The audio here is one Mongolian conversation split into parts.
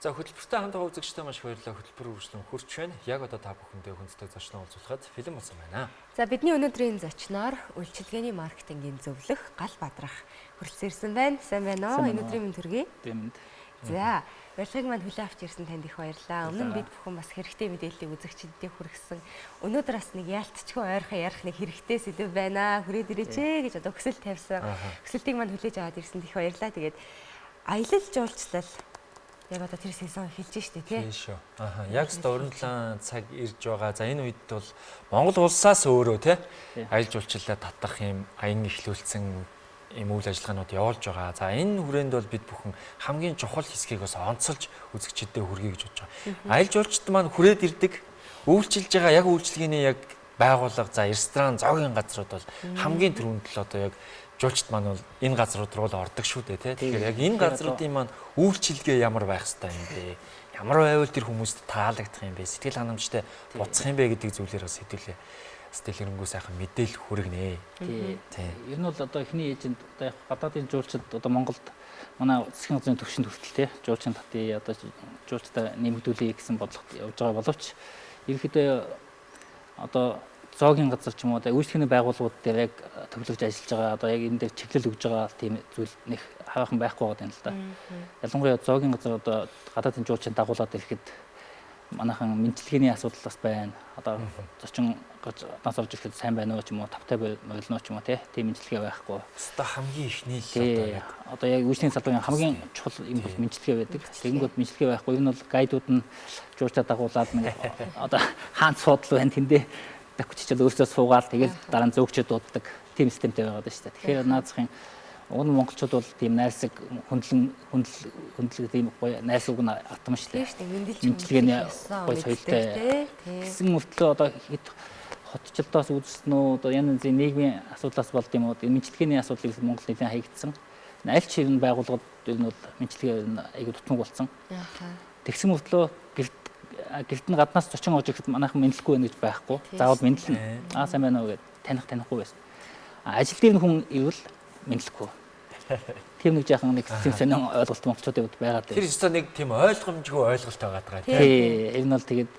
За, хөтөлбөртэй хамт байгаа үзэгчдээ маш их баярлалаа. Хөтөлбөр үргэлжлэн хөрч байна. Яг одоо та бүхэндээ хүндтэй зочноо уулзуулахад бэлэн болсон байна. За, бидний өнөөдрийн зочноор үйлчилгээний маркетингийн зөвлөх Гал Бадрах хүрэлцэн ирсэн байна. Сайн байна уу? Өнөөдрийн мэнд хүргэе. Тийм мэнд. За, урилгыг маань хүлээн авч ирсэн танд их баярлалаа. Өмнө нь бид бүхэн бас хэрэгтэй мэдээллийг үзэгчдэд хүргэсэн. Өнөөдөр бас нэг яалтчгүй ойрхон ярих нэг хэрэгтэй сэдэв байна. Хүрээд ирээч ээ гэж одоо хүсэл тавьсан. Хүсэлтийг маань хүлээж аваад ирсэнд их баярлалаа. Тэгээд аялал жуулчлал яг одоо тэр сезон эхэлж штэ, тий. Тийм шүү. Аха. Яг өстө уран цаг ирж байгаа. За, энэ үед бол Монгол улсаас өөрөө, тий, аялал жуулчлалаа татах юм аян эхлүүлсэн юм үйл ажиллагаанууд явуулж байгаа. За, энэ хүрээнд бол бид бүхэн хамгийн чухал хэсгийг бас онцолж үзэгчдэд хүргэе гэж бодож байгаа. Аялал жуулчид маань хүрээд ирдэг, үйлчилж байгаа яг үйлчилгээний яг байгууллага, за, ресторан, зоогийн газрууд бол хамгийн түрүүнд л одоо яг жуулчид маань бол энэ газрууд руу л ордог шүү дээ, тий. Тэгэхээр яг энэ газруудын маань үйлчилгээ ямар байх ёстой юм бэ? Ямар байвал тэр хүмүүст таалагдах юм бэ? Сэтгэл ханамжтай буцах юм бэ гэдэг зүйлээр бас хэдүүлээ. Бас дэлгэрэнгүй сайхан мэдээлэл хүргэнэ. Тий. Ер нь бол одоо эхний ээлжинд одоо яг гадаадын жуулчид одоо Монголд манай засгийн газрын төвшөнд хүртэл, тий, жуулчин татъя, одоо жуулчдаа нэмэгдүүлье гэсэн бодлогот явж байгаа боловч ерөнхийдөө одоо зоогийн газар ч юм уу үйлчлэгээний байгууллагууд дээр яг төвлөрж ажиллаж байгаа, одоо яг энэ дээр чиглэл өгж байгаа тийм зүйл нэг хаваахан байхгүй байгаа юм л да. Ялангуяа зоогийн газар одоо гадаадын жуулчин дагуулад ирэхэд манайхан мэдлэгээний асуудал бас байна. Одоо зочин гарч нас орж ирэхэд сайн байна уу ч юм уу, тавтай морилно ч юм уу, тийм мэдлэгээ байхгүй. Өстой хамгийн ихний л одоо яг үйлчлэгийн салбарын хамгийн чухал юм бол мэдлэгээ байдаг. Тэгэнгүүт мэдлэгээ байхгүй. Энэ бол гайдууд нь жуулчдаа дагуулад нэг одоо хаант суудал байна тэндээ давхиччил өөрсдөө суугаал, тэгэл дараа нь зөөгчөд дууддаг тийм системтэй байгаад байна шүү дээ. Тэгэхээр наазахын уг нь монголчууд бол тийм найрсаг, хүндлэн хүндлэг тийм гоё найрсаг үг нь атам шүү дээ. Тийм шүү дээ. Мэдлэгээний гоё соёлтой. Гэсэн мөртлөө одоо хэд хотчлолтоос үүссэн үү, одоо янз янзын нийгмийн асуудлаас болд юм уу, мэдлэгээний асуудлыг Монгол нэлээд хаягдсан. Аль ч хэвэн байгууллагад ер нь бол мэдлэгээ ер нь айгүй дутмаг болсон. Тэгсэн мөртлөө гэрт нь гаднаас зочин орж ирэхэд манайхан мэдлэхгүй байх гэж байхгүй. Заавал мэдлэнэ. Аа, сайн байна уу гэд таних танихгүй байсан. Ажил дээр нь хүн ирвэл мэдлэхгүй. Тийм нэг жаахан нэг тийм сонин ойлголт монголчуудын хувьд байгаад байна. Тэр өстой нэг тийм ойлгомжгүй ойлголт байгаа даа. Тий. Энэ бол тэгээд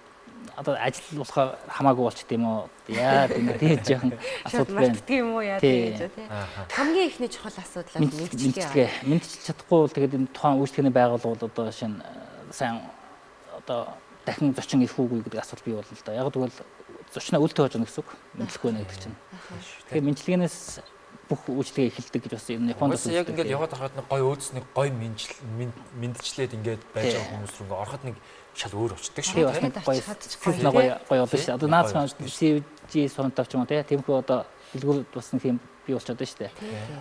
одоо ажил болохоор хамаагүй болчих юм уу? Яа, тийм тийм жаахан асуудал байна. Мартдаг юм уу, яа гэж, тий. Хамгийн ихний чухал асуудал бол мэдлэгээ. Мэдчилж чадахгүй бол тэгээд энэ тухайн үйлчлэгээний байгууллагууд одоо шинэ сайн одоо дахин зочин ирэх үгүй гэдэг асуудал бий болно л да. Яг тэгвэл зочноо үл тоож байгаа гэсэн үг. Мэдлэхгүй байна гэдэг чинь. Тэгэхээр мэдлэгээнээс бүх үйлчлэгээ эхэлдэг гэж бас энэ Японд бас яг ингээд яваад ороход нэг гоё өөдс, нэг гоё мэдлжлээд ингээд байж байгаа хүмүүс рүү ингээд ороход нэг шал өөр очдөг шүү дээ. Гоё гоё гоё болно шүү. Одоо наацхан CG суртав ч юм уу, тиймэрхүү одоо дэлгүүр бас нэг тийм бий болчиход байна шүү дээ.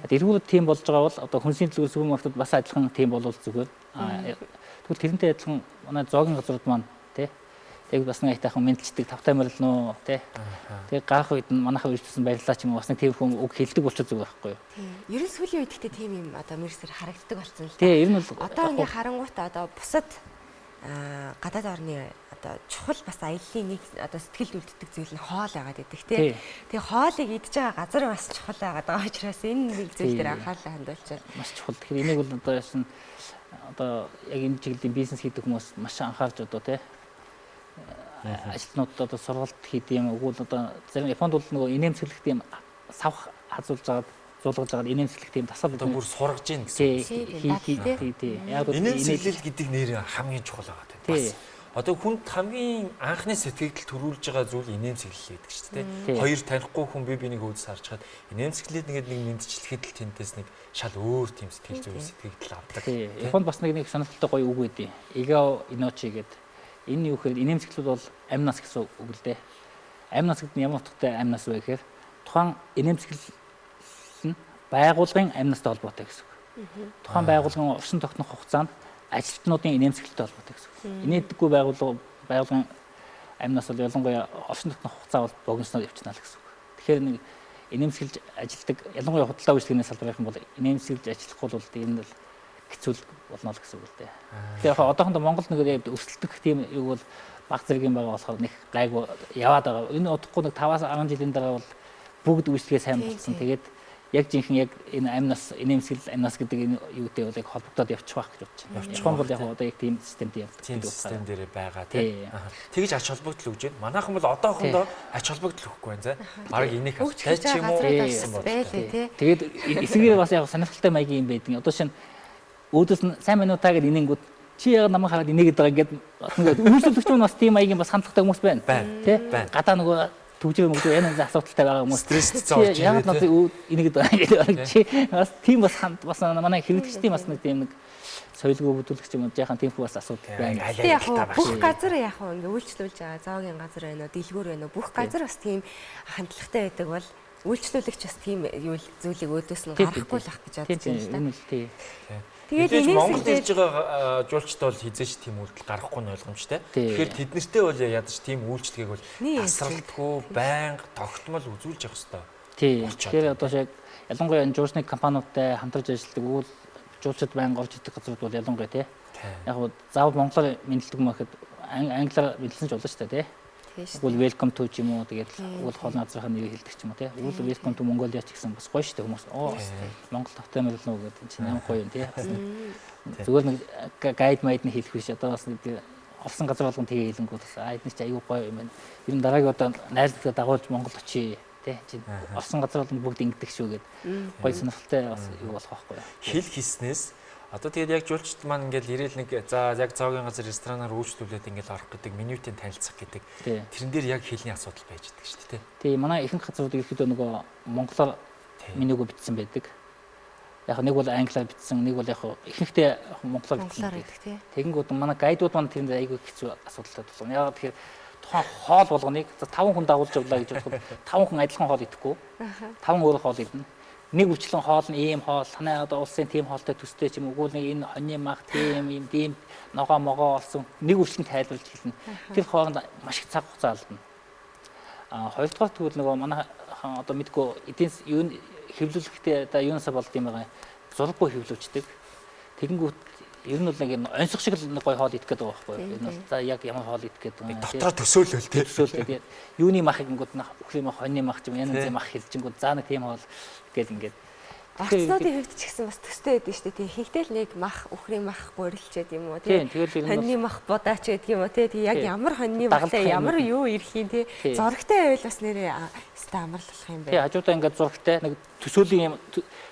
Дэлгүүрүүд тийм болж байгаа бол одоо хүнсийн дэлгүүр, супермаркетууд бас адилхан тийм болвол зүгээр. Тэгвэл тэрнтэй адилхан манай зоогийн газрууд маань, тий, яг бас нэг айтайхан мэдлждэг, тавтай морилно, тий. Тэгээ гарах үед нь манайхаа үргэлжлүүлсэн баярлалаа ч юм уу, бас нэг тийм хүн үг хэлдэг болчих зүгээр байхгүй юу. Тийм. Ер нь сүүлийн үед гэхдээ тийм юм одоо мэрсэр харагддаг болсон л да. Тий, ер нь бол одоо ингээ харангуйта одоо бусад гадаад орны одоо чухал бас аяллаа нэг одоо сэтгэлд үлддэг зүйл нь хоол байгаад байдаг, тий. Тэгээ хоолыг идж байгаа газар бас чухал байгаад байгаа учраас энэ нэг зүйл дээр анхаарлаа хандуулчихвал маш чухал. Тэгэхээр энийг бол одоо яасан одоо яг энэ чиглэлийн бизнес хийдэг хүмүүс маш анхаарч одоо, тий, ажилтнуудад одоо сургалт хийдэг юм. Үгүй одоо зарим Японд бол нөгөө инээмсэглэх тийм савх хазуулж агаад зуулгаж агаад инээмсэглэх тийм тасал одоо бүр сургаж гин гэсэн. Тий. Яг инээмсэглэл гэдэг нэр хамгийн чухал байгаа, тий. Бас одоо хүнд хамгийн анхны сэтгэгдэл төрүүлж байгаа зүйл инээмсэглэл гэдэг шүү дээ. Хоёр танихгүй хүн бие биенийг өөдс харж хаад инээмсэглээд ингээд нэг мэдчлэхэд л тэндээс нэг шал өөр тийм сэтгэл зүй сэтгэгдэл авдаг. Японд бас нэг сонирхолтой гоё үг өгдөө. Игао иночи гэдэг. Энэ юу гэхээр инээмсэглэл бол амь нас гэсэн үг л дээ. Амь нас гэдэг нь ямар утгатай амь нас вэ гэхээр тухайн инээмсэглэл нь байгууллагын амь настай холбоотой гэсэн үг. Тухайн байгууллагын оршин тогтнох хугацаанд ажилтнуудын инээмсэглэлтэй холбоотой гэсэн үг. Инээдэггүй байгууллагын амь нас бол ялангуяа оршин тогтнох хугацаа бол богиносноор явчихна л гэсэн үг. Тэгэхээр нэг инээмсэглэж ажилтдаг, ялангуяа худалдаа үйлчилгээний салбарын бол инээмсэглэж ажиллахгүй бол энэ бол хэцүү болно л гэсэн үг л дээ. Тэгэхээр яг одоохондоо Монгол нэг өрсөлдөх тийм юу бол баг зэргийн байгаа болохоор нэг гайгүй яваад байгаа. Энэ удахгүй нэг 5-аас 10 жилийн дараа бол бүгд үйлчилгээ сайн болсон. Тэгээд яг жинхэнэ яг энэ амь нас инээмсэглэл амь нас гэдэг энэ юутэй бол яг холбогдоод явчих байх гэж бодож байна. Япон бол яг одоо яг тийм системтэй явдаг. Тийм систем дээр байгаа тийм. Тэгж ач холбогдол өгж байна. Манайхан бол одоохондоо ач холбогдол өгөхгүй байна зэ. Бараг энийг хастай ч юм уу гэсэн байлээ тий. Тэгээд эсрэгээр бас яг сонирхолтой маягийн юм байдаг. Одоо шинэ өөдөөс нь сайн байна уу та гэдээ инээнгүүд чи яг намайг хараад инээгээд байгаа ингээд үйлчлэгч нь бас тийм маягийн бас хандлагатай хүмүүс байна. Тий. Гадаа нөгөө төгжрөө мөгжрөө янз янзын асуудалтай байгаа хүмүүс стресстэй орж ирээд яг надад инээгээд байгаа гэдэг чи бас тийм бас бас манай хэрэглэгчдийн бас нэг тийм нэг соёлгүй бүдүүлэгч юм уу жаахан тиймхүү бас асуудал байна. Яг бүх газар яг ингээ үйлчлүүлж байгаа зоогийн газар байна уу, дэлгүүр байна уу, бүх газар бас тийм хандлагатай байдаг бол үйлчлүүлэгч бас тийм юу зүйлийг өөдөөс нь гаргахгүй л ах гэж бодож байна л да. Тэгээд Монголд ирж байгаа жуулчд бол хизээч тийм үйлдэл гаргахгүй нь ойлгомжтой. Тэгэхээр тэд нартэй бол ядаж тийм үйлчлэгийг бол тасралтгүй байнга тогтмол үзүүлж явах хэрэгтэй. Тийм. Тэгэхээр одоо яг ялангуяа энэ жуулчны компаниудтай хамтарч ажилладаг үйл жуулчид байнга орж ирдэг газрууд бол ялангуяа тий. Яг гоо заавал монголоор мэдлдэг юм ахэд англиар мэдлсэн ч болно шүү дээ тий. Тэгвэл welcome to ч юм уу тэгээд үйл хоол газрынхаа нэрийг хэлдэг ч юм уу тий. Үйл welcome to Mongolia ч гэсэн бас гоё шүү дээ хүмүүс. Оо Монгол тавтай морилно гэдэг чинь ямар гоё юм тий. Бас зүгээр нэг гайд майд нь хэлэх биш одоо бас нэг олсон газар болгон тэгээ хэлэнгүүт бас аа эдгээр чи аюу гоё юм байна. Ер нь дараагийн одоо найзлалаа дагуулж Монгол очие тий. Чи олсон газар болгон бүгд ингэдэг шүү гэд гоё сонирхолтой бас юу болох байхгүй юу. Хэл хийснээс одоо тэгээд яг жуулчд маань ингээл ирээл нэг за яг зоогийн газар ресторанаар үйлчлүүлээд ингээл орох гэдэг менютийн танилцах гэдэг. Тэрэн дээр яг хэлний асуудал байж идэг шүү дээ. Тий, манай ихэнх газрууд ерөөхдөө нөгөө монголоор менюг бичсэн байдаг. Яг нэг бол англиар бичсэн, нэг бол яг ихэнхдээ монголоор бичсэн байдаг. Тэгэнгүүт манай гайдууд маань тэрэн дээр айгүй хэцүү асуудалтай тулгарна. Яг тэгэхээр тухайн хоол болгоныг 5 хүн дагуулж явлаа гэж бодоход 5 хүн адилхан хоол идэхгүй. 5 өөр хоол идэнэ. Нэг өвчлэн хоол нь ийм хоол, танай одоо улсын тийм хоолтой төстэй ч юм уу, нэг энэ хоньны мах тийм ийм тийм ногоо могоо олсон нэг өвчлэн тайлбарлаж хэлнэ. Тэр хооронд маш их цаг хугацаа алдна. А хоёрдугаар тэгвэл нөгөө манай одоо мэдгүй эдийн юу хэвлүүлэхдээ одоо юунасаа болд юм байгаа зураггүй хэвлүүлждэг. Тэгэнгүүт ер нь бол нэг онцох шиг л нэг гоё хоол идэх гэдэг байгаа байхгүй юу? Энэ бол за яг ямар хоол идэх гэдэг юм. Дотроо төсөөлөл тий. Төсөөлөл тий. Юуны махыг ингүүд үхрийн мах, хоньны мах ч юм янз янзын мах хэлжингүүд за нэг тийм хоол гэл ингээд. Орцнуудын хувьд ч гэсэн бас төстэй байдаг шүү дээ. Тий. Ихэнхдээ л нэг мах, үхрийн мах гурилчээд юм уу тий. Хоньны мах будаач гэдэг юм уу тий. Тий яг ямар хоньны махтай ямар юу ирэх юм тий. Зурагтай байвал бас нэрээ өстой амарлах юм байна. Тий, хажуудаа ингээд зурагтай нэг төсөөлийн юм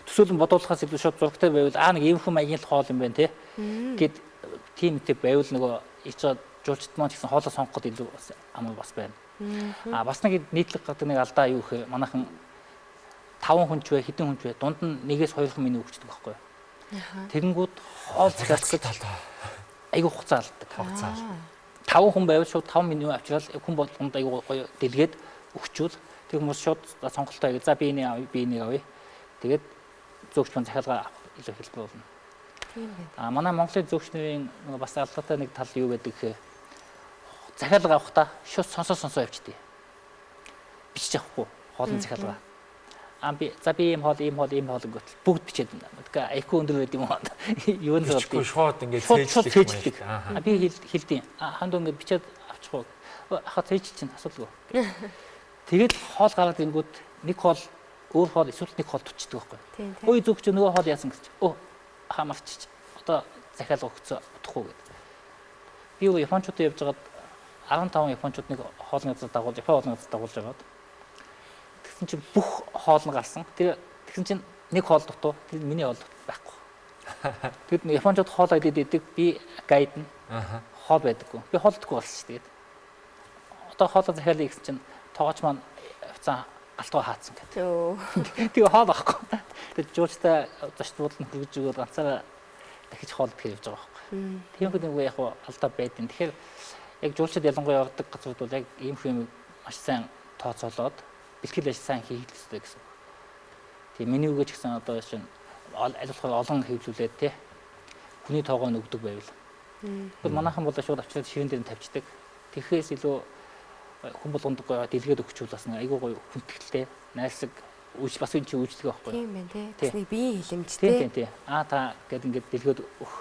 төсөөлөн бодуулахаас илүү шууд зурагтай байвал аа нэг иймэрхүү маягийн л хоол юм байна тий. Гэт тийм тийм байвал нөгөө ич жуулчд маань ч гэсэн хоолоо сонгоход илүү бас амар бас байна. Аа бас нэг нийтлэг гадаг нэг алдаа юу гэхээр манайхан 5 хүн ч бай, хэдэн хүн ч бай, дунд нь 1-2 меню өгчдөг байхгүй юу. Тэгэнгүүт хоол захиалах гэж айгүй хугацаа алддаг. Хугацаа. 5 хүн байвал шууд 5 меню авчирал хүн болгонд айгүй гоё дэлгээд өгчүүл тэр хүмүүс шууд сонголтоо хийгээ. За би энийг авъя, би энийг авъя. Тэгээд зөөгч маань захиалга авах илүү хэлбэр болно. Тийм байна. А манай Монголын зөөгч нарын бас алдаатай нэг тал юу байдаг гэхээр захиалга авахдаа шууд сонсоо явчихдээ. Бичиж авахгүй хоолны захиалга. А би за би ийм хоол, ийм хоол, ийм хоол гэвэл бүгд бичээд байна. Тэгэхээр IQ өндөр байд юм уу? Юунд болдгийг шууд ингээд цээжлэх. А би хэлдэв. А ханд ингээд бичээд авчих уу? Хаа цээжил чинь асуудалгүй. Тэгээд хоол гараад ирэнгүүт нэг хоол өөр хоол эсвэл нэг хоол тутчдаг байхгүй. Ой зүг чи нөгөө хоол яасан гэж. Өө хаа марччих. Одоо захиалга өгцөө удахгүй гэд. Би юу японочдод явж байгаад 15 японочд нэг хоолны газар дагуул, Япон хоолны газар дагуулж байгаад тэгсэн чинь бүх хоол нь гарсан. Тэр тэгсэн чинь нэг хоол дутуу. Тэр миний хоол байхгүй. Тэгэд японочд хоол идээд идэг би гайд нь. Хоол байдаггүй. Би хоол идэхгүй болсон шүү дээ. Одоо хоолоо захиалъя гэсэн чинь тоогооч маань явцсан галтгоо хаацсан гэдэг. Тэгээ хоол авахгүй. Тэгээд жуулчтай зочд буудал нь хүргэж өгөөд ганцаараа дахиж хоол идэхээр явж байгаа байхгүй. Тийм нэг яг алдаа байдیں۔ Тэгэхээр яг жуулчид ялангуяа ордог газрууд бол яг ийм юм маш сайн тооцоолоод бэлтгэл ажил сайн хийх хэрэгтэй гэсэн. Тийм менюгээ ч гэсэн одоо шинэ аль болохоор олон хэвлүүлээд тий хүний тоогоо нь өгдөг байвал. Тэгвэл манайхан бол шууд авчираад ширэн дээр нь тавьчихдаг. Тэгэхээс илүү хүн болгонд гоё дэлгээд өгчүүл бас нэг айгүй гоё хүндэтгэлтэй найрсаг үйлч бас энэ чинь үйлчлэг байхгүй. Тийм байна тий. Бас нэг биеийн хилэмжтэй. Тийм тийм. Аа та гэд ингээд дэлгээд өгөх.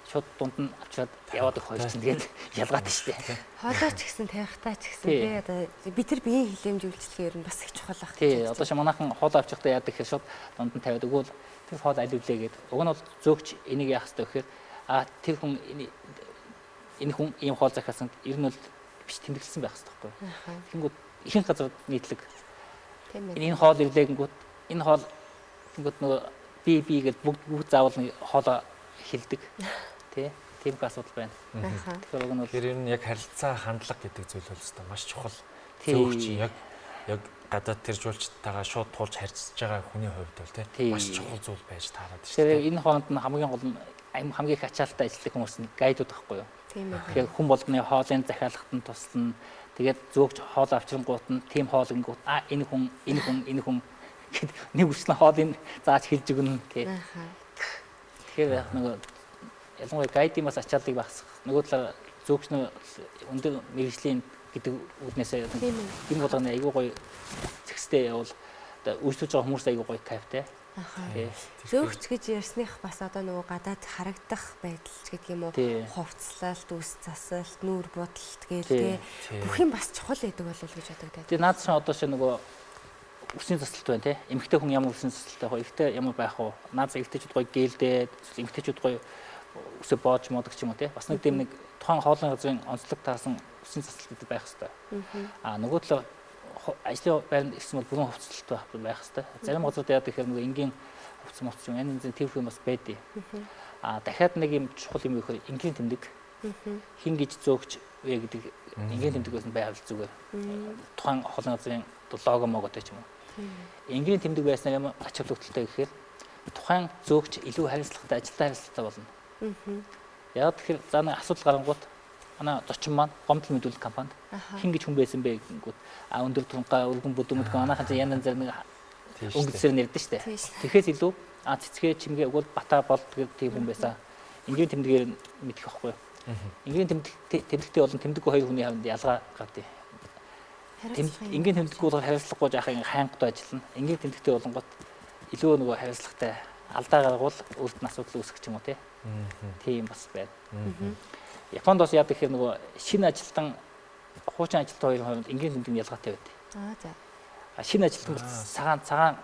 шууд дунд нь авчираад яваад өгөх хоёр чинь тэгээд ялгаатай шүү дээ. Хоолой ч гэсэн тавихтаа ч гэсэн тий одоо бид тэр биеийн хилэмж үйлчлэгээ ер нь бас их чухал ах. Тий одоо ши манайхан хоолой авчихдаа яадаг гэхээр шууд дунд нь тавиад өгвөл тэр хоол аль үлээ гээд уг нь бол зөөгч энийг яах ёстой гэхээр тэр хүн энэ хүн ийм хоол захиалсан ер нь бол биш тэмдэглэсэн байх ёстой байхгүй. Тэгэнгүүт ихэнх газар нийтлэг. Энэ хоол ирлээ гингүүт энэ хоол гингүүт нөгөө би гээд бүгд заавал нэг хоолоо хилдэг. Тий. Тийм их асуудал байна. Тэгэхээр уг нь бол тэр нь яг харилцаа хандлага гэдэг зүйл бол өстой маш чухал. Зөөгч яг гадаад тэр жуулчтайгаа шууд туулж харьцаж байгаа хүний хувьд бол тий маш чухал зүйл байж таарад шүү дээ. Тэгэхээр энэ хооронд нь хамгийн гол нь хамгийн их ачаалттай ажиллах хүмүүс нь гайдууд байхгүй юу? Тэгэхээр хүн болгоны хоолын захиалгад нь туслана. Тэгээд зөөгч хоол авчирнгуут нь тийм хоол гингүүт энэ хүн энэ хүн энэ хүн гэд нэг үслэн хоолыг зааж хэлж өгнө тий. Тэгэхээр яг нөгөө ялангуяа гайдын бас ачааллыг багасгах. Нөгөө талаар зөөгч нь өндөр мэргэжлийн гэдэг үднээсээ энэ болгоны айгүй гоё зэгстэй явуул одоо үйлчлүүлж байгаа хүмүүс айгүй гоё кайфтай. Зөөгч гэж ярьсных бас одоо нөгөө гадаад харагдах байдал ч гэдэг юм уу, хувцлалт, үс засалт, нүүр будалт гээл тий бүх юм бас чухал байдаг болов гэж бодогдоод. Тэгээ наад чинь одоо шинэ нөгөө үсний засалт байна тий. Эмэгтэй хүн ямар үсний засалтай байх вэ? Эрэгтэй ямар байх вэ? Наад эрэгтэйчүүд гоё гээлдээд, эмэгтэйчүүд гоё үсээ боож модог ч юм уу тий. Бас нэг тийм нэг тухайн хоолны газрын онцлог таарсан үсний засалт гэдэг байх хэвээр. Нөгөө талаар ажлын байранд ирсэн бол бүрэн хувцлалт байх хэвээр. Зарим газрууд яадаг гэхээр нөгөө энгийн хувцас моц юм янз янзын тэрхүү бас байдیں۔ Дахиад нэг юм чухал юм юу гэхээр энгийн тэмдэг. Хин гэж зөөгч вэ гэдэг энгийн тэмдэг байсан байвал зүгээр. Тухайн хоолны газрын лого моготой ч юм уу. Энгийн тэмдэг байснаар юм ач холбогдолтой гэхээр тухайн зөөгч илүү хариуцлагатай, ажилтаа хариуцлагатай болно. Яг тэгэхээр за нэг асуудал гарангуут манай зочин маань гомдол мэдүүлэх компанид хин гэж хүн байсан бэ гэнгүүт өндөр тунгаа өргөн бүдүүн мэдгүй манайхан чинь янз янзаар нэг өнгөцсөр нэрдэн штэ. Тэгэхээс илүү цэцгээ чимгээ өгвөл бата болд гэдэг тийм хүн байсан. Энгийн тэмдгээр мэдэх байхгүй. Энгийн тэмдэгтэй болон тэмдэггүй хоёр хүний хооронд ялгаа гардаг. Энгийн тэмдэггүй болохоор хариуцлагагүй жаахан хайнгтай ажиллана. Энгийн тэмдэгтэй болонгот илүү нөгөө хариуцлагатай алдаа гаргавал өөрт нь асуудал үүсгэх юм уу тий. Тийм бас байна. Японд бас яадаг гэхээр нөгөө шинэ ажилтан хуучин ажилтан хоёрын хооронд энгийн тэмдэг нь ялгаатай байдаг. За. Шинэ ажилтан бол цагаан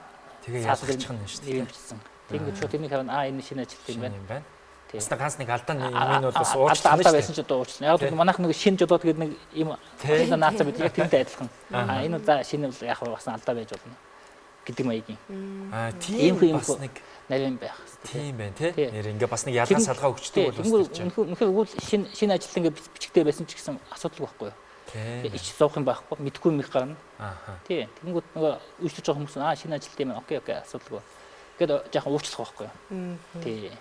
тэгээ ялгачих нь шүү дээ. Бичсэн. Тэгэнгүүт шууд тэрний харна энэ шинэ ажилтан юм байна. Бас ганц нэг алдаа юм нь бол бас уучлалт алдаа байсан ч одоо уучлаа. Яг л манайх нэг шинэ жодод гэдэг нэг юм наацаа бид яг тэрнтэй адилхан. Энэ за шинэ бол яг бас алдаа байж болно гэдэг маягийн. Тийм бас нэг нарийн байх хэрэгтэй. Тийм байна тий. Нэр ингээ бас нэг ялгаа салгаа өгчдөг бол бас тэр чинь. Үнэхээр үгүй шинэ ажилтан ингээ бичгтэй байсан ч гэсэн асуудал байхгүй юу. Ич зовх юм байхгүй, мэдгүй юм их гарна. Тий. Тэгэнгүүт нөгөө үйлчлэж байгаа хүмүүс шинэ ажилтан юм окей асуудалгүй. Ингээд жаахан уучлах байхгүй юу. Тий.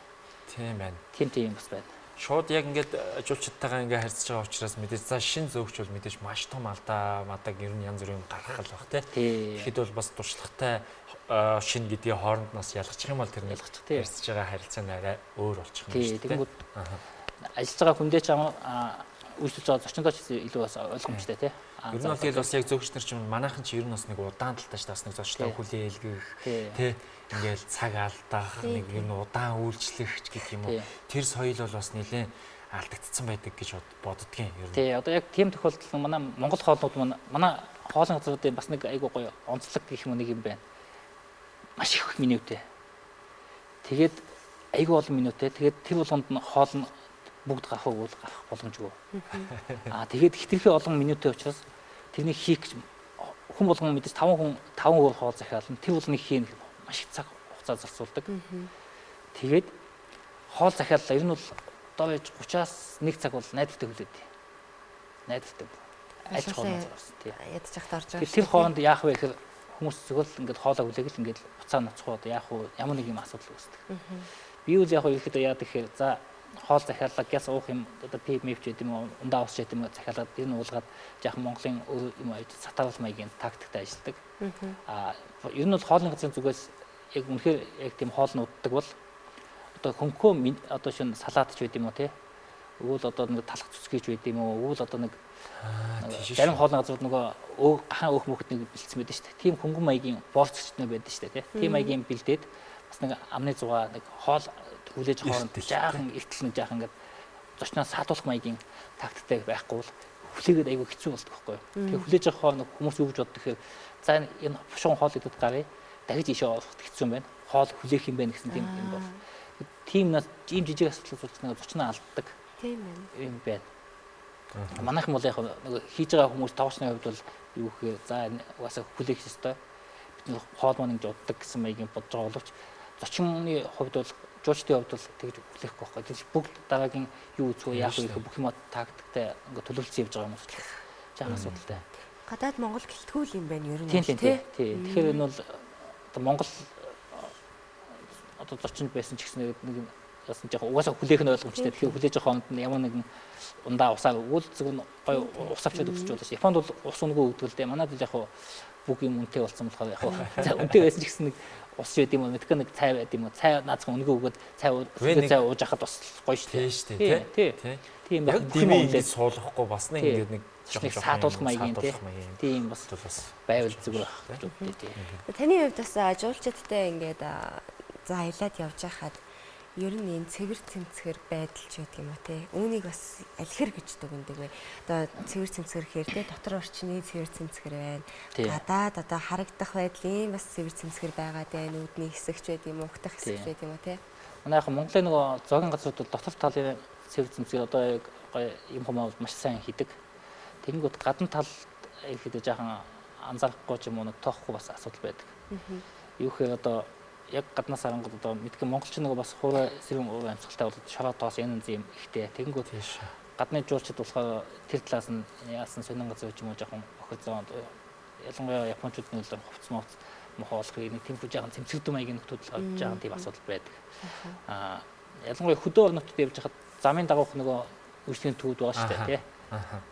Тийм байна. Тийм бас байна. Шууд яг ингээд жуулчдтайгаа ингээд харьцаж байгаа учраас мэдээж за шин зөөгч бол мэдээж маш том алдаа мадаг ер нь янз бүрийн юм гаргах л баг тий. Тэгэхэд бол бас туршлагатай шин гэдгийг хооронд нас ялгачих юм бол тэр нэг харьцаж байгаа харилцаа нь арай өөр болчих юм шүү дээ. Тэгэнгүүт ажиллаж байгаа хүндээ ч үйлчлэж байгаа зочиндоо ч илүү бас ойлгомжтой тий. Ер нь бол тэгэл бас яг зөөгч нар ч юм манайхан ч ер нь бас нэг удаан талтай шүү дээ. Бас нэг зочдоо хүлээлгэх тий. Ингээл цаг алдах нэг ер нь удаан үйлчлэх ч гэх юм уу. Тэр соёл бол бас нэлээд алдагдсан байдаг гэж боддгийн ер нь. Тий, одоо яг тийм тохиолдолд манай Монгол хоолнууд манай хоолны газруудын бас нэг айгуу гоё онцлог гэх юм уу нэг юм байна. Маш их менютэй. Тэгээд айгуу олон менютэй. Тэгээд тэр болгонд нь хоол нь бүгд гарах уу гарах боломжгүй. Тэгээд хэтэрхий олон менютэй учраас тэрнийг хийх гэж хүн болгон мэдээж 5 хүн 5 өөр хоол захиална. Тэр болгоныг хийнэ маш их цаг хугацаа зарцуулдаг. Тэгээд хоол захиаллаа. Ер нь бол дор хаяж 30-аас 1 цаг бол найдвартай хүлээдэг. Найдвартай. Аль ч хоол зарсан тий. Ядаж хахад орж байгаа. Тэр хооронд яах вэ гэхээр хүмүүс зөвхөн ингээд хоолоо хүлээгэл ингээд буцаа ноцгоо одоо яах вэ? Ямар нэг юм асуудал үүсдэг. Би үл яг ерөөхдөө яадаг гэхээр за хоол захиаллаа гяс уух юм одоо пип мипч гэдэг юм уу ундаа ус гэдэг юм уу захиалаад энэ уулгаад жаахан Монголын өөр юм сатааруул маягийн тактиктай ажилладаг. Ер нь бол хоолны газрын зүгээс яг үнэхээр яг тийм хоол нь уддаг бол одоо хөнгөө одоо шин салат ч байд юм уу тий. Өгвөл одоо нэг талх цэцгийч байд юм уу? Өгвөл одоо нэг зарим хоолны газрууд нөгөө гахан өөх мөхөд нэг бэлдсэн байдаг шүү дээ. Тийм хөнгөн маягийн борцчнөө байдаг шүү дээ тий. Тийм маягийн бэлдээд бас нэг амны зугаа нэг хоол хүлээж хооронд жаахан эртэл нэг жаахан ингээд зочноо саатуулах маягийн тактиктэй байхгүй бол хүлээгээд айгүй хэцүү болдог байхгүй юу. Тэгэхээр хүлээж авах хооронд хүмүүс юу гэж боддог гэхээр за энэ бушуун хоол идэд гаръя. Дахиж ийшээ ороход хэцүү юм байна. Хоол хүлээх юм байна гэсэн тийм юм бол. Тийм нас ийм жижиг асуудал болж нэг зочноо алддаг. Тийм байна. Юм байна. Манайхан бол яг нөгөө хийж байгаа хүмүүс тоглочны хувьд бол юу гэхээр за угаасаа хүлээх ёстой. Бид нэг хоол маань ингэж уддаг гэсэн маягийн бодож байгаа боловч зочны хувьд бол жуулчдын хувьд бол тэгж хүлээхгүй байхгүй. Тэр бүгд дараагийн юу үзэх вэ, яах вэ гэх бүх юм тактиктэй ингээ төлөвлөсөн явж байгаа юм учраас жаахан асуудалтай. Гадаад Монгол гэлтгүү л юм байна ер нь. Тийм. Тэгэхээр энэ бол одоо Монгол одоо зочин байсан ч гэсэн нэг яасан жаахан угаасаа хүлээх нь ойлгомжтой. Тэгэхээр хүлээж авах хооронд нь ямар нэгэн ундаа усаар өгвөл зөв нь гоё ус авчиад өгсөж болно ш. Японд бол ус үнэгүй өгдөг л дээ. Манайд л яг бүх юм үнэтэй болсон болохоор яг за үнэтэй байсан ч гэсэн нэг ус байд юм уу, мэдгүй нэг цай байд юм уу. Цай наацхан үнэгүй өгөөд цай цай ууж ахад бас гоё шүү дээ. Тийм шүү дээ, тий. Тийм байх. Яг димээ суулгахгүй бас нэг ингээд нэг жоохон саатуулах маягийн тийм бас байвал зүгээр байх гэж боддоо тий. Таны хувьд бас жуулчдтай ингээд за аялаад явж байхад ер нь энэ цэвэр цэмцгэр байдал ч гэдэг юм уу те. Үүнийг бас алхэр гэж дүгнэдэг вэ. Одоо цэвэр цэмцгэр гэхээр те дотор орчны цэвэр цэмцгэр байна. Гадаад одоо харагдах байдлын бас цэвэр цэмцгэр байгаад байна. Үүдний хэсэгч байд юм уу, угтах хэсэгч байд юм уу те. Манай яг Монголын нөгөө зоогийн газрууд бол дотор талын цэвэр цэмцгэр одоо яг гоё юм хумаа маш сайн хийдэг. Тэгэнгүүт гадна тал ихэд жаахан анзаарахгүй ч юм уу нэг тоохгүй бас асуудал байдаг. Юу гэхээр одоо яг гаднаас харангууд одоо мэдгүй монголч нөгөө бас хуурай сэрүүн уур амьсгалтай болоод шороо тоос энэ юм ихтэй. Тэгэнгүүт гадны жуулчид болохоор тэр талаас нь яасан сонин газар ч юм уу жоохон охид зоо ялангуяа японочууд нь л хувцс моц мохоо болохыг нэг тэмхүү жоохон цэмцэгдэн маягийн нөхдүүд л жоохон тийм асуудал байдаг. Аа ялангуяа хөдөө орнотод явж хахад замын дагуух нөгөө үйлчлэгийн төвүүд байгаа шүү дээ тий.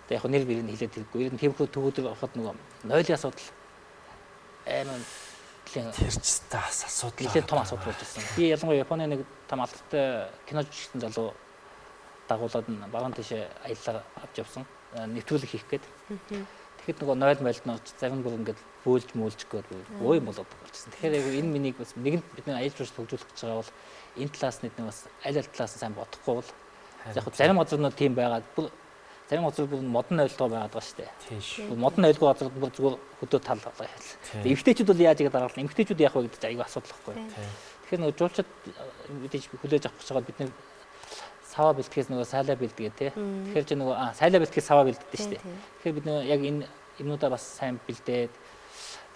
Тэгээ яг нэр бэрийг хэлээд хэрэггүй. Ер нь тэмхүү төвүүдээр ороход нөгөө нойлын асуудал амар тэр ч бас асуудал. Нэлээд том асуудал болж ирсэн. Би ялангуяа Японы нэг том алдартай кино жүжигчдэн залуу дагуулад баруун тишээ аяллаар авч явсан. Нэвтрүүлэг хийх гээд. Тэгэхэд нөгөө нойл мойлд нь зарим бүр ингээд бөөлж мөөлж гээд бөө юм болоод болчихсон. Тэгэхээр яг энэ миний бас нэгэнт бидний аялал жуулчлал хөгжүүлэх гэж байгаа бол энэ талаас нь бид бас аль аль талаас нь сайн бодохгүй бол яг зарим газар нь тийм байгаад зарим газар бүр модон нойлдгоо байгаад байгаа шүү дээ. Модон нойлдгоо газар бүр зүгээр хөдөө тал болоо. Эмэгтэйчүүд бол яаж игээд дараалал эмэгтэйчүүд яах вэ гэдэг чинь айгүй асуудал байхгүй. Тэгэхээр нөгөө жуулчид мэдээж хүлээж авах гэж байгаа бид нэр сава бэлтгэхээс нөгөө сайлаа бэлдгээ тий. Тэгэхээр чи нөгөө сайлаа бэлтгэхээс сава бэлддэг шүү дээ. Тэгэхээр бид нөгөө яг энэ юмнуудаа бас сайн бэлдээд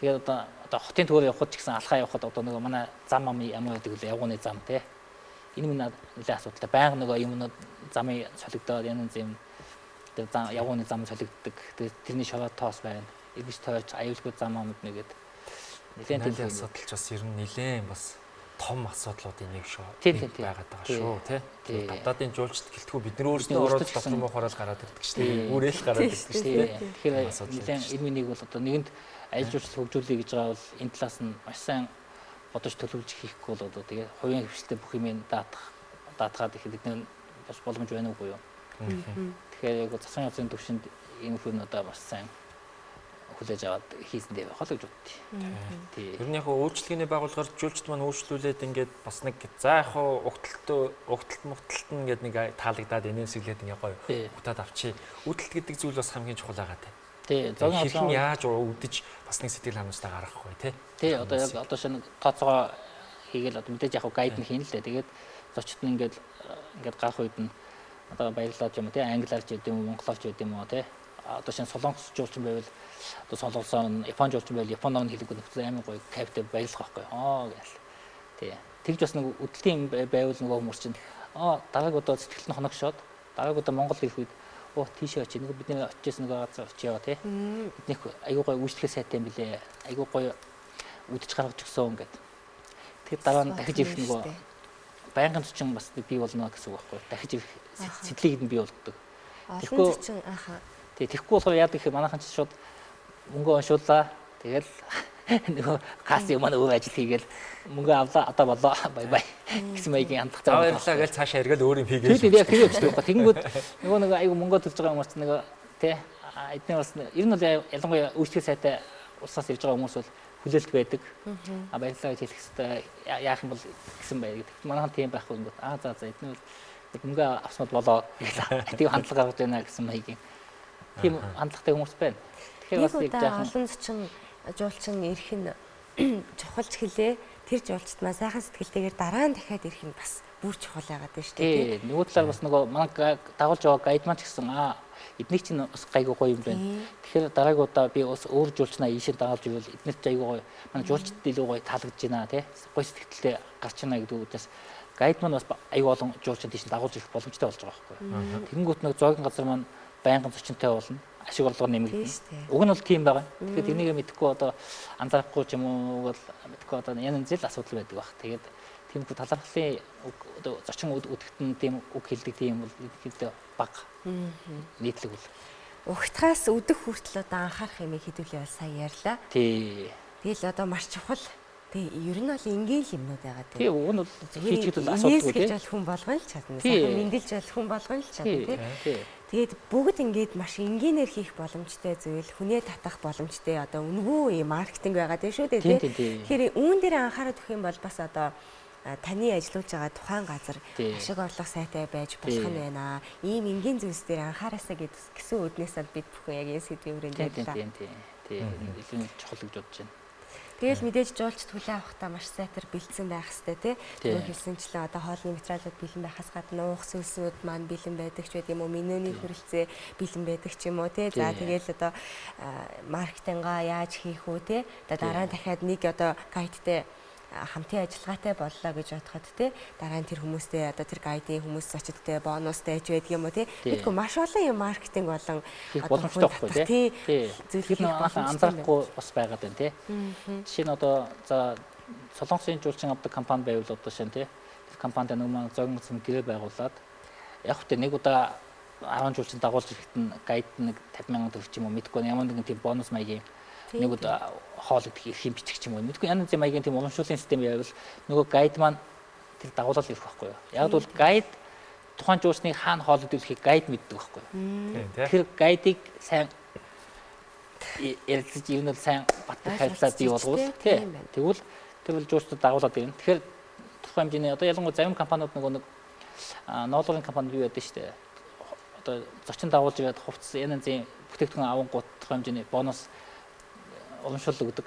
тэгээд одоо хотын төвөөр явхад ч гэсэн алхаа явхад одоо нөгөө манай зам ам ямар гэдэг вэ? Явгууны зам тий. Энэ минь нэлээд асуудалтай. Байнга нөгөө юмнууд замын солигдоод янз юм тэр зам явгууны зам солигддог. Тэгээд тэрний шороо тоос байна. Эргэж тойрч аюулгүй зам амд нэгэд нэлээд тийм асуудал ч бас ер нь нэлээд бас том асуудлуудын нэг шүү. Байгаад байгаа шүү, тий. Гадаадын жуулчд гэлтгүй бид нар өөрсдөө ороод дотор мохорол гараад ирдэг шүү дээ. Үүрэл гараад ирдэг шүү дээ. Тэгэхээр нэлээд энэ миний бол одоо нэгэнд аялал жуулчлал хөгжүүлэе гэж байгаа бол энэ талаас нь маш сайн бодож төлөвлөж хийхгүй бол одоо тэгээ хувийн хвшилтэй бүх юм даатгаад ихэд бид нар бас боломж байна уугүй юу? Тэгэхээр яг засгийн газрын түвшинд энэ хүн одоо бас сайн хүлээж аваад хийсэн дээ байх л гэж боддیں۔ Тий. Ер нь яг үйлчлэгээний байгууллагаар жуулчд маань үйлчлүүлээд ингээд бас нэг за яг угталт мугталт нь ингээд нэг таалагдаад энэсэглээд ингээд гоё угтаад авчи. Үүдэлт гэдэг зүйл бас хамгийн чухал байгаа тий. Тий. Зогийн хэрхэн яаж үүдэж бас нэг сэтгэл ханамжтай гаргах вэ тий. Тий. Одоо яг одоо шинэ тооцоогоо хийгээл одоо мэдээж яг гайд нь хийн л дээ. Тэгээд зочд нь ингээд гарах үед нь одоо баярлалаа ч юм уу тий англиар ч гэдэм үү монголоор ч гэдэм үү тий одоо шинэ солонгос жуулчин байвал одоо солонгосоор нь япон жуулчин байвал японоор нь хэлэхгүй нөхцөл амар гоё кайфтай баярлах байхгүй аа гэл тий тэгж бас нэг үдэлтийн юм байвал нөгөө хүмүүс чинь дарааг удаа сэтгэл нь хоногшоод дарааг удаа Монгол ирэх үед оо тийшээ очие нөгөө бидний очижсэн нөгөө газар очие тий биднийх айгүй гоё үйлчлэгээ сайтай юм билээ айгүй гоё үдэж гаргаж өгсөн гэд тэгэд дараа нь дахиж ирэх нөгөө байнгын зочин бас бий болно гэсэн үг байхгүй дахиж ирэх сэтлийг нь бий болгодог. Олон зочин аха. Тий, тэгэхгүй болохоор яадаг гэхээр манайхан ч шууд мөнгө уншууллаа. Тэгэл нөгөө касс юм маань өөр ажил хийгээл мөнгө авлаа одоо болоо бай бай гэсэн маягийн хандлагатай. Баярлалаа гэж цаашаа эргээл өөр юм хийгээл. Тий, яг тэр явчихдаг байхгүй. Тэгэнгүүт нөгөө айгу мөнгө төлж байгаа хүмүүс нөгөө тий эдний бас ер нь бол ялангуяа үйлчлэг сайтай улсаас ирж байгаа хүмүүс бол Хүлээлт байдаг. А баярлалаа гэж хэлэх хэвээр яах юм бол гэсэн байр гэдэг. Манайхан тийм байхгүй юм бол аа за за эдгээр бол мөнгө авсмал болоо гэх тийм хандлага гаргаж байна гэсэн маягийн. Тийм хандлагатай хүмүүс байна. Тэгэхээр бас нэг жаахан олон зочин жуулчин ирэх нь чухалч хэлээ. Тэр жуулчд маань сайхан сэтгэлтэйгээр дараа нь дахиад ирэх нь бас бүр чухал байгаад байна шүү дээ. Нөгөө талаар бас нөгөө манай дагуулж байгаа гайд маань ч гэсэн эднийг чинь бас гайгүй гоё юм байна. Тэгэхээр дараагийн удаа би бас өөр жуулчнаа ийшээ дагуулж ивэл эднэрт айгүй гоё. Манай жуулчдад илүү гоё таалагдж байна тий. Гоё сэтгэлтэй гарч байна гэдэг үгнээс гайд маань бас айгүй олон жуулчид тийш дагуулж ирэх боломжтой болж байгаа байхгүй. Тэгэнгүүт нэг зоогийн газар маань байнгын зочинтой болно. Ашиг орлого нэмэгдэнэ. Уг нь бол тийм байгаа. Тэгэхээр тэрнийг мэдэхгүй одоо анзаарахгүй ч юм уу бол мэдэхгүй одоо янз янз л асуудал байдаг баг. Тэгээд тиймгүй талархлын одоо зочин өдөгт нь тийм үг хэлдэг тийм бол ихэвчлэн бага. Нийтлэг бол. Угтахаас өдөх хүртэл одоо анхаарах юмыг хэдүүлээ бол сайн ярьлаа. Тий. Тэгэл одоо маш чухал. Тэг ер нь бол энгийн л юмнууд байгаа тийм. Тий, уг нь бол хийчихэд бол асуудалгүй тийм. Бол хүн болгон л чадна. Сайхан мэндэлж бол хүн болгон л чадна тий. Тэгээд бүгд ингээд маш энгийнээр хийх боломжтой зүйл, хүнээ татах боломжтой одоо үнэгүй юм маркетинг байгаа тийм шүү дээ тий. Тэгэхээр үүн дээр анхаарал өгөх юм бол бас одоо таны ажиллуулж байгаа тухайн газар ашиг орлого сайтай байж болох нь байна. Ийм энгийн зүйлс дээр анхаараасаа гэсэн үүднээс бид бүхэн яг энэ сэдвийн хүрээнд ярьлаа. Тийм. Илүү чухал гэж бодож байна. Тэгэл мэдээж жуулчд хүлээ авахдаа маш сайтар бэлдсэн байх хэрэгтэй тий. Түрүү хэлсэнчлэн одоо хоолны материалууд бэлэн байхаас гадна уух зүйлсүүд маань бэлэн байдаг ч байд юм уу, менюний хүрэлцээ бэлэн байдаг ч юм уу тий. За тэгэл одоо маркетингаа яаж хийх үү тий. Одоо дараа нь дахиад нэг одоо гайдтай хамтын ажиллагаатай боллоо гэж бодоход тий дараа нь тэр хүмүүстэй одоо тэр гайдын хүмүүс зочидтой бонустай ч байдаг юм уу тий. Тэгэхгүй маш олон юм маркетинг болон боломжтой байхгүй тий. Зүйл хийх анзаарахгүй бас байгаад байна тий. Жишээ нь одоо за Солонгосын жуулчин авдаг компани байвал одоо шинэ тий. Тэр компанид нөгөө маань зогин цэм гэрээ байгуулад яг хөтэ нэг удаа 10 жуулчин дагуулж ирэхэд нь гайд нэг 50,000 төгрөг ч юм уу мэдгүй ямар нэгэн тийм бонус маягийн нэг удаа хоол идэх эрх юм бичих ч юм уу. Мэдгүй янз янзын маягийн тийм уламжлалын систем байвал нөгөө гайд маань тэр дагуулал ирэх байхгүй юу. Яг бол гайд тухайн жуулчныг хаана хоол идүүлэхийг гайд мэддэг байхгүй юу. Тэр гайдыг сайн ярилцаж ер нь бол сайн батлах харилцаа бий болгоул тий. Тэгвэл тэр бол жуулчдад дагуулад ирнэ. Тэгэхээр тодорхой хэмжээний одоо ялангуяа зарим компаниуд нөгөө нэг ноолуурын компаниуд бий байдаг шүү дээ. Одоо зочин дагуулж ирээд хувцас янз янзын бүтээгдэхүүн авангууд тодорхой хэмжээний бонус уламжлал өгдөг.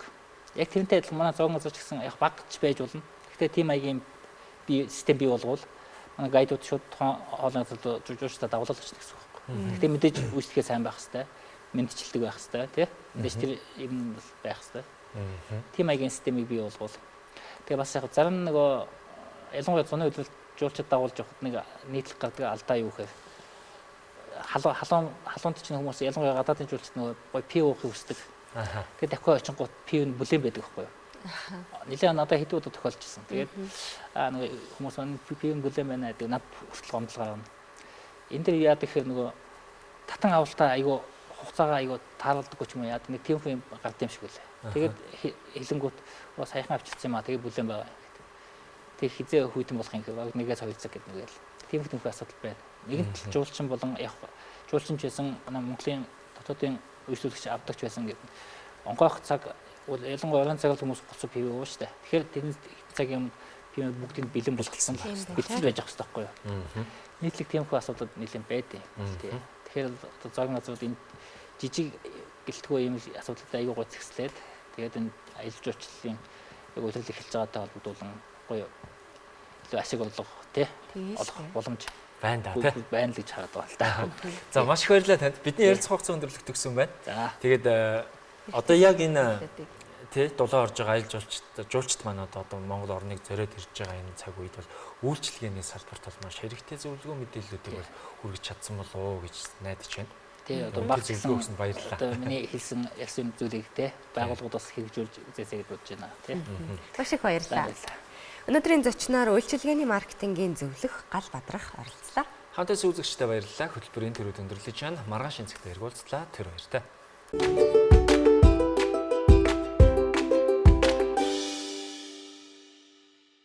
Яг тэрнтэй адилхан манай зоогон газар ч гэсэн яг багч байж болно. Гэхдээ тийм маягийн би систем бий болгоул манай гайдууд шууд тухайн хоолны газар жуулчдаа дагуулал очно гэсэн үг байхгүй. Гэхдээ мэдээж үйлчлэгээ сайн байх хэвээр, мэдчилдэг байх хэвээр тий. Мэдээж тэр юм байх хэвээр. Тийм маягийн системийг бий болгоул. Тэгээ бас яг зарим нөгөө ялангуяа зуны хөдөлгөөн жуулчид дагуулж явахад нэг нийтлэг гардаг алдаа юу гэхээр халуунд чинь хүмүүс ялангуяа гадаадын жуулчид нөгөө гоё пив уухыг хүсдэг. Тэгээд дахиад очингууд пив нь бүлээн байдаг байхгүй юу? Нилээн надад хэдэн удаа тохиолдчихсон. Тэгээд нөгөө хүмүүс маань пив нь бүлээн байна гэдэг над хүртэл гомдол гаргана. Энэ дэр яадаг гэхээр нөгөө татан авалтаа айгүй хугацаагаа айгүй тааралдаггүй ч юм уу яадаг нэг тийм хүн гард юм шиг үлээ. Тэгээд хэлэнгүүт саяхан авчирсан юм аа тэгээд бүлээн байгаа гэдэг. Тэгээд хизээ хүйтэн болох юм гэхээр нэгээс 2 цаг гэдэг нэгэл. Тийм хүн асуудал байна. Нэгэнт л жуулчин болон яг жуулчин ч байсан манай Монголын дотоодын үйлчлүүлэгч авдагч байсан гэдэг. Онгойх цаг бол ялангуяа оройн цаг л хүмүүс гоцоо пив ууна шүү дээ. Тэгэхээр тэр цагийн пив бүгдийг бэлэн болгосон бэлтгэл байж ах хэрэгтэй байхгүй юу? Нийтлэг тиймэрхүү асуудал нэлээд байдیں۔ Тэгэхээр одоо зоогын газрууд энэ жижиг гэлтгүй ийм асуудлуудаа аягүй гоо зэгслээд тэгээд энэ аялал жуулчлалын яг үйлрэл эхэлж байгаатай холбогдуулан гоё илүү ашиг орлого тий олох боломж байна да тий байна л гэж хараад байгаа л да. За маш их баярлалаа танд. Бидний ярилцах хугацаа өндөрлөгдсөн байна. Тэгээд одоо яг энэ тий дулаан орж байгаа аялал жуулчид маань одоо Монгол орныг зориод ирж байгаа энэ цаг үед бол үйлчилгээний салбарт бол маш хэрэгтэй зөвлөгөө мэдээллүүдийг бол хүргэж чадсан болов уу гэж найдаж байна. Тий одоо баг зөвлөгөө өгсөнд баярлалаа. Одоо миний хэлсэн ярьсан зүйлийг тий байгууллагууд бас хэрэгжүүлж үзээсэй гэж бодож байна тий. Маш их баярлалаа. Өнөөдрийн зочноор үйлчилгээний маркетингийн зөвлөх Гал Бадрах оролцлоо. Хамтаас үзэгчдэд баярлалаа. Хөтөлбөрийн төрөд өндөрлөж байна. Маргааш энэ цагт эргүүлцлээ. Тэр баяртай.